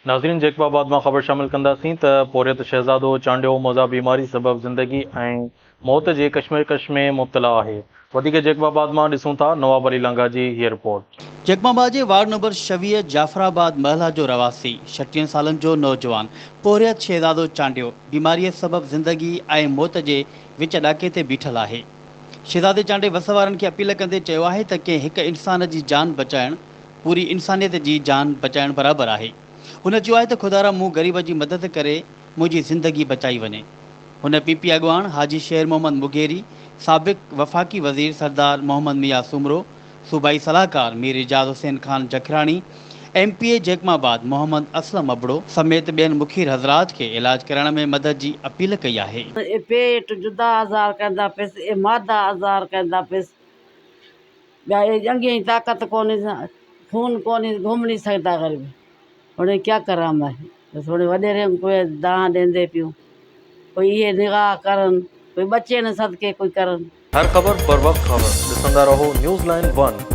ناظرين جيڪب آباد مان خبر شامل ڪنداسين ته پورهيت شهزادو چانڊيو موضع بيماري سبب زندگي ۽ موت جي ڪشمڪش ۾ مبتلا آهي وڌيڪ جيڪب آباد مان ڏسون ٿا نواب علي لانگاهه جي هيء رپورٽ. جيڪب آباد جي وارڊ نمبر 26 جعفر آباد محلا جو رهواسي ڇٽيهن سالن جو نوجوان پورهيت شهزادو چانڊيو بيماري سبب زندگي ۽ موت جي وچ ڏاڪي تي بيٺل آهي شهزادي چانڊيي وس وارن کي اپيل ڪندي چيو آهي ته ڪنهن هڪ انسان جي جان بچائڻ پوري انسانيت جي جان بچائڻ برابر آهي. هن چيو آهي ته خدارا مون غريب جي مدد ڪري منهنجي زندگي بچائي وڃي. هن پي پي اڳواڻ حاجي شير محمد مغيري، سابق وفاقي وزير سردار محمد ميان سومرو، صوبائي صلاحڪار Mir Ijaz Hussain Khan Jakhrani, M P A Jacobabad Muhammad Aslam Abro سميت ٻين مخير حضرات کي علاج ڪرائڻ ۾ مدد جي اپيل ڪئي آهي. اي پيٽ جدا آزار ڪندا پيس، اي مادا آزار ڪندا پيس. ٻيا اي ڄنگهين جي طاقت ڪونهي خون ڪونهي گھم ني سگھدا غريب هڻي ڪيا ڪران مين بس هڻي وڏيري ڪوئي دانهن ڏيندي پيون ڪوئي اهي نگاهه ڪرن ڪوئي ٻچي نه صدقي ڪوئي ڪرن. هر خبر بروقت خبر ڏسندا رهو نيوز لائين ون.